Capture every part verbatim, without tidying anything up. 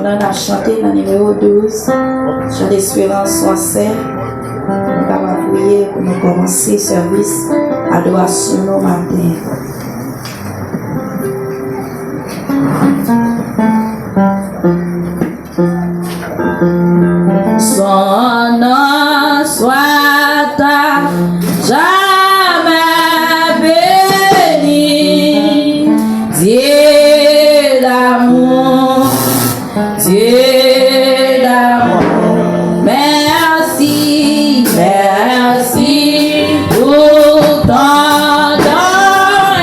N ap chante nan nimewo douz, chante esperans, swa sè, pou nou kapab priye, pou nou kòmanse sèvis adorasyon nou maten. Son nom soit à jamais béni, Dieu d'amour, Dieu d'amour. Merci, merci pour ton don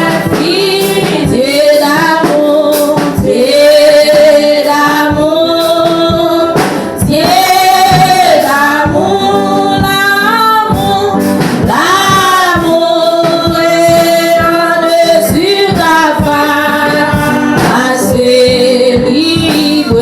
infini, Dieu d'amour, Dieu d'amour. Dieu d'amour, l'amour, l'amour est en dessus ta face, libre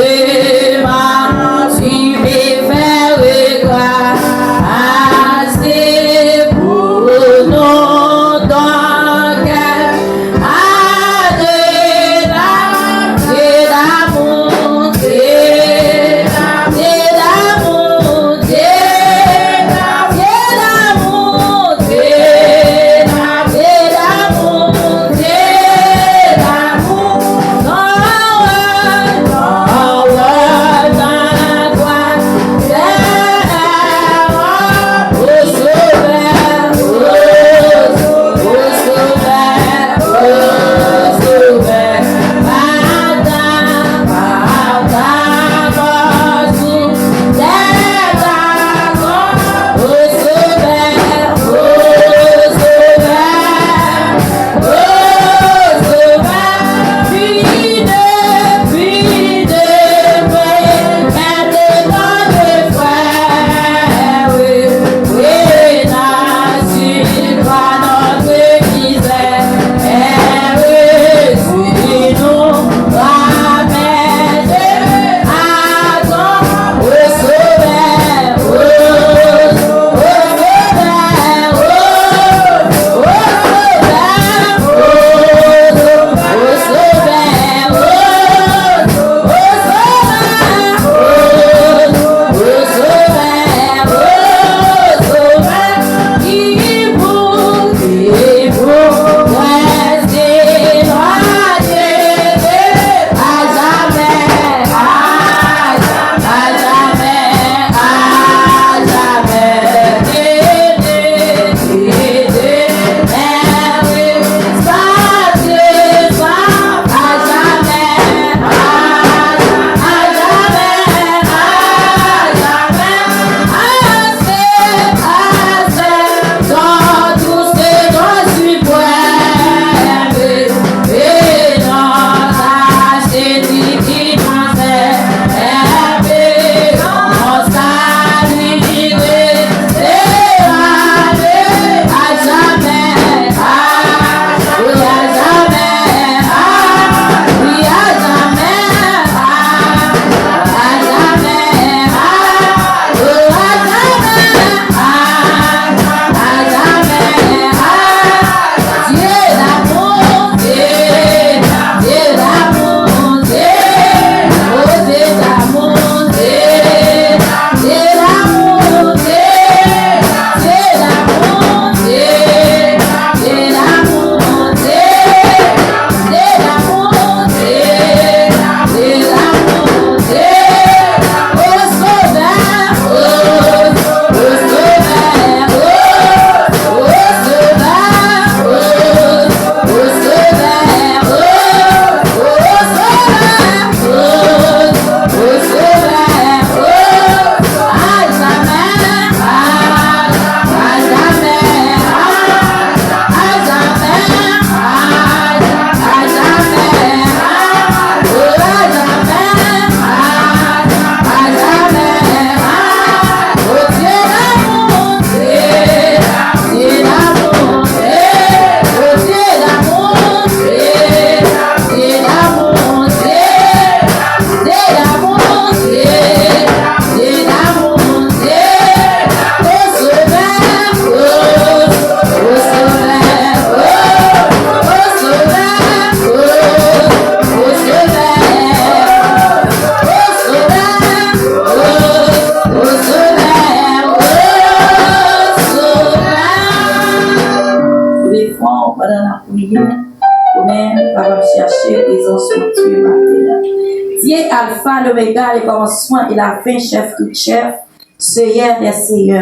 Dieu Alpha, l'Oméga, le commencement et la fin, chèf tout chèf, Seyè dè seyè.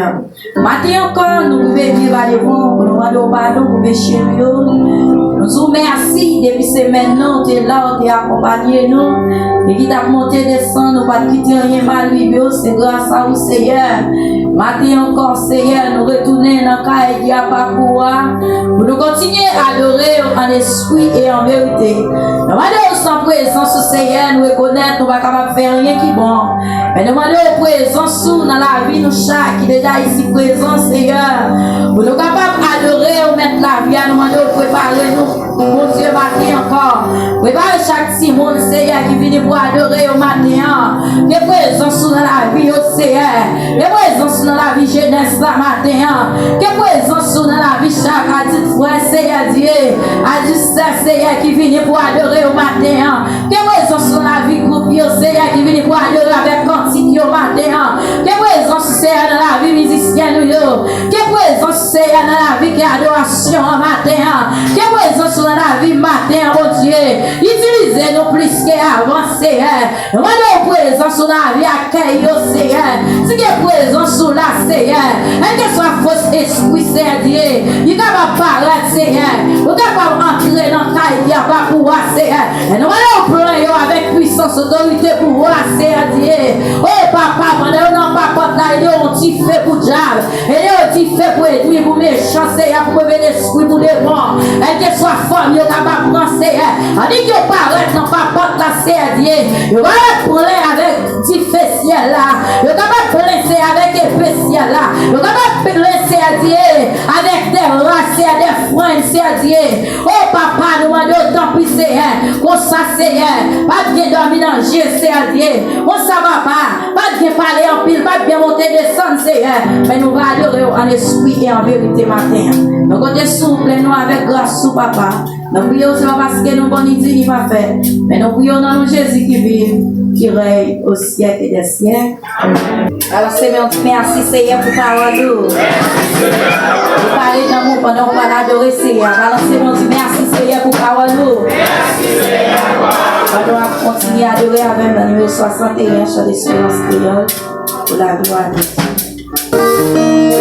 Maten ankò, nou koube pye ba devan w pou nou mande w padon pou peche nou yo. Nou di w mèsi depi semèn nan, ou te la, ou te akonpanye nou. E ki t ap monte desann, ou pa t kite anyen mal rive w, se gras a ou, Seyè. Maten ankò, Seyè, nou retounen nan kay ki apa pou w a, pou nou kontinye adore w an espri e an verite. Nou mande w san prezans ou, Seyè, nou rekonèt nou pa kapab fè anyen ki bon. Men nou mande w prezans ou nan lavi nou chak ki deja isi prezan, Seyè. Pou nou kapab adore w, Mèt lavi a, nou mande w prepare nou, Bondye, maten ankò. Prepare chak timoun, Seyè, ki vini pou adore yo maten an. Ke prezans ou nan lavi yo, Seyè. Ke prezans ou nan lavi jenès la maten an. Ke prezans ou nan lavi chak adit frè, Seyè Dye. Adit sè, Seyè, ki vini pou adore yo maten an. Ke prezans ou nan lavi gwoup yo, Seyè, ki vini pou adore avèk kantik yo maten an. Ke prezans ou, Seyè, nan lavi mizisyen nou yo. Ke prezans ou, Seyè, nan lavi ki adorasyon an maten an. Ke prezans ou nan lavi maten an, Bondye. Itilize nou plis ke avan, Seyè. Nou mande w prezans ou nan lavi akèy yo, Seyè. Si gen prezans ou la, Seyè, kèlkeswa fos espri, Seyè Dye, li kapab parèt, Seyè. Ou kapab antre nan kay ki apa pou w a, Seyè. E nou mande w plen yo avèk pwisans, otorite, pouvwa, Seyè Dye. O Papa, pandan yo nan papòt la, ede yo yon dife pou dyab. Ede yo dife pou ènmi, pou mechan, Seyè, pou move lespri, pou demon. Kèlkeswa fòm yo kapab pran, Seyè. Annik yo parèt nan papòt la, Seyè Dye. Yo parèt plen avèk dife syèl la. Yo kapab plen, Seyè, avèk epe syèl la. Yo kapab plen, Seyè Dye, avèk de ras, Seyè, de frenn, Seyè Dye. O Papa, nou mande w tanpri, Seyè. Konsa, Seyè, pa t gen dòmi nan je, Seyè Dye. Konsa, Papa, pa t gen pale anpil, pa t gen monte desann, Seyè. Men nou va adore w an espri e an verite maten an. Nou konte sou ou, plen nou avèk gras ou, Papa. Nou priye w, se pa paske nou bon ni di ni pafè, men nou priye w nan non Jezi ki viv, ki rèy o syèk e dè syèk. Alò, se men yon ti mèsi, Seyè, pou pawòl ou. Ou pale nan mou pandan w pral adore, Seyè. Balanse men yon ti mèsi, Seyè, pou pawòl ou. Pandan w ap kontinye adore avè m nan nimewo swasanteyen, Chan Desperans Kreyòl, pou laglwa de Dye.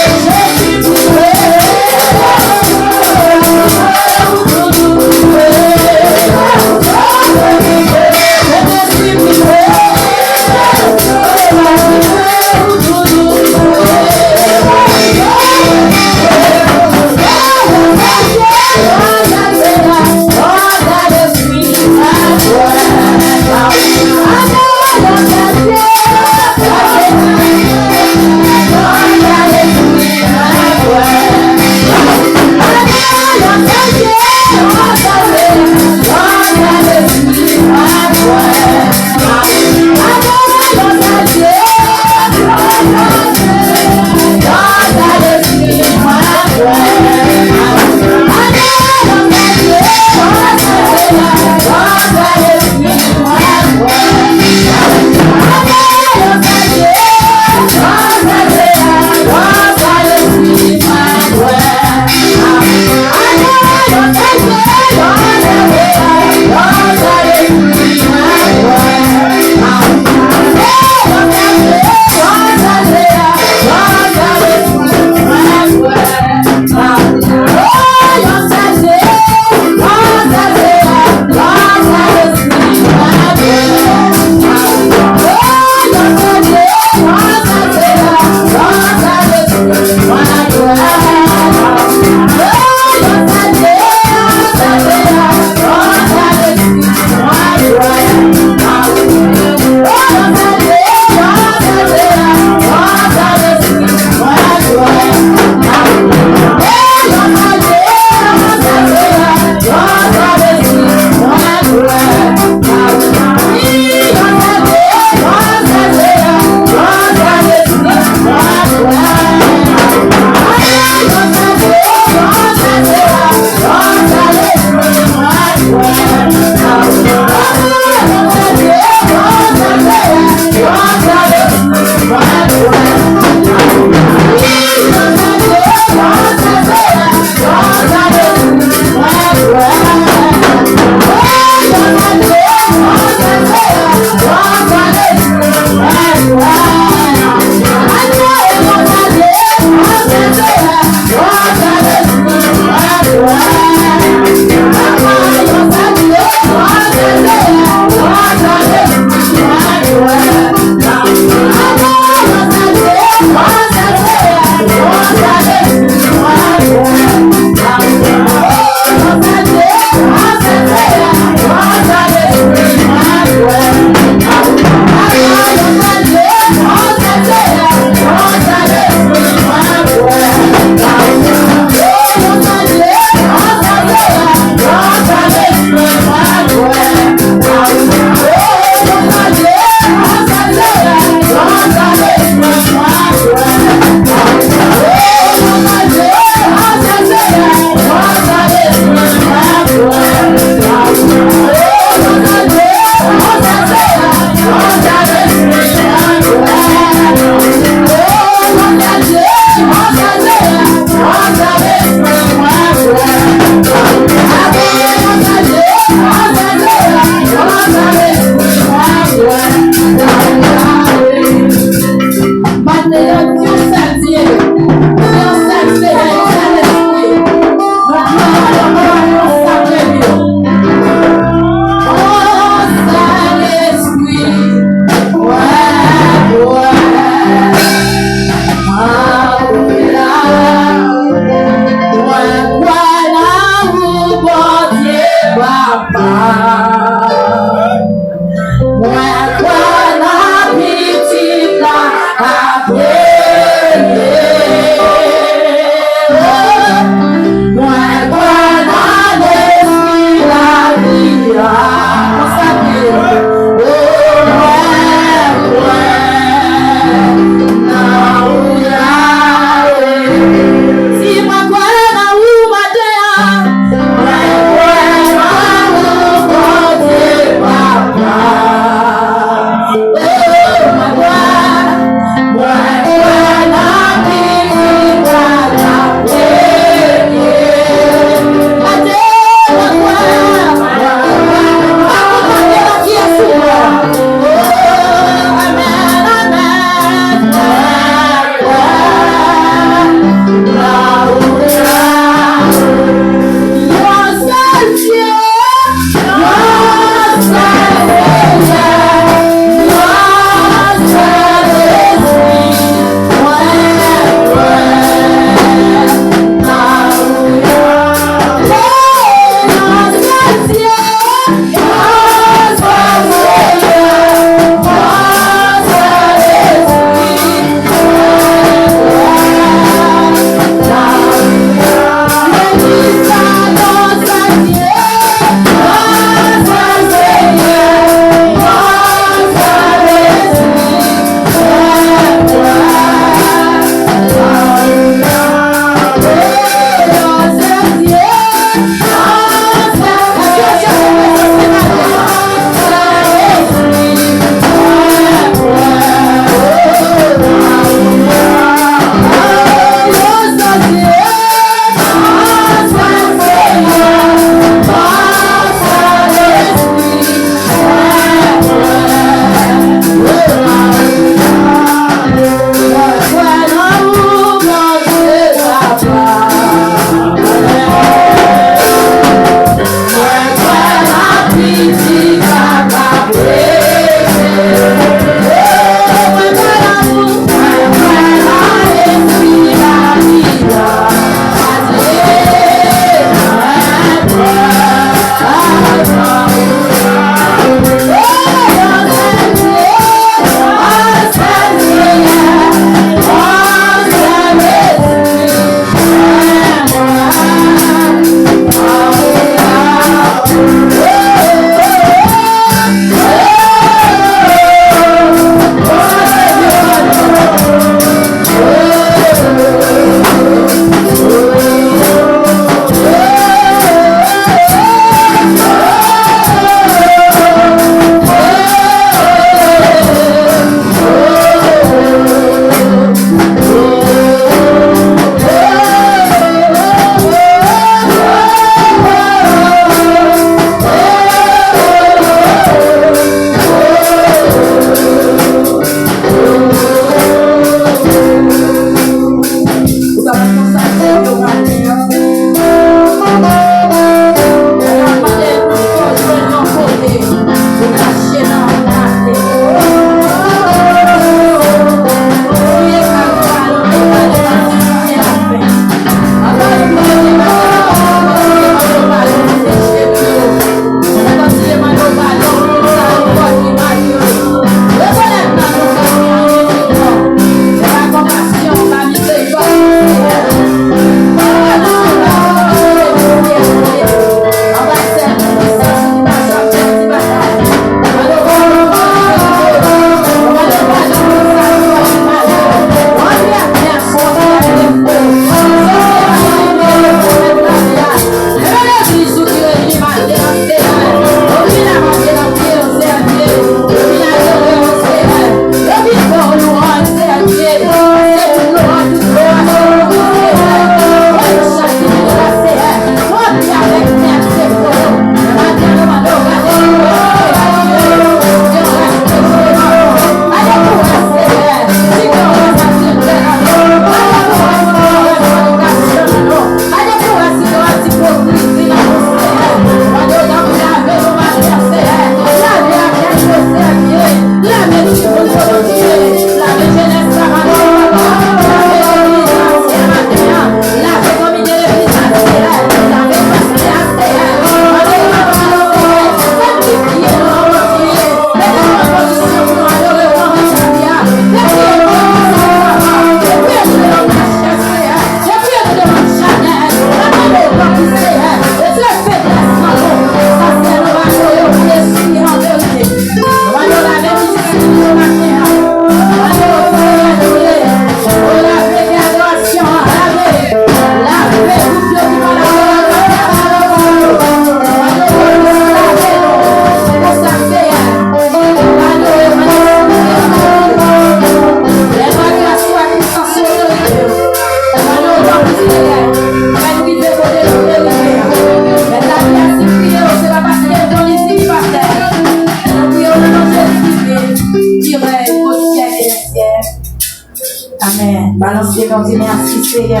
Amen. Balanse men w, di mèsi, Seyè.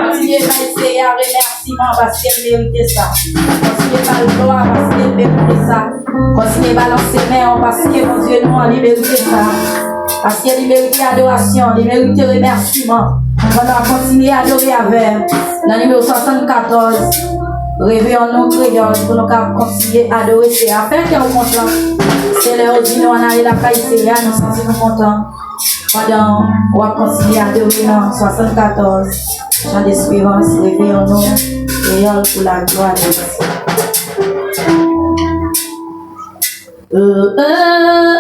Kontinye bay Seyè a remèsiman paske l merite sa. Kontinye ba l glwa paske l merite sa. Kontinye balanse men w paske Bondye nou an, li merite sa. Paske li merite adorasyon, li merite remèsiman. Pandan w ap kontinye adore avè m, nan nimewo swasannkatòz, Reveyonn nou Kreyòl, pou nou ka kontinye adore Seyè a. Fè kè w kontan. Se lè yo di nou ann ale lakay Seyè a, nou santi nou kontan. Pandan w ap kontinye adore nan swasannkatòz, Jan Desperans, Reveyonn nou Kreyòl, pou laglwa de Dye.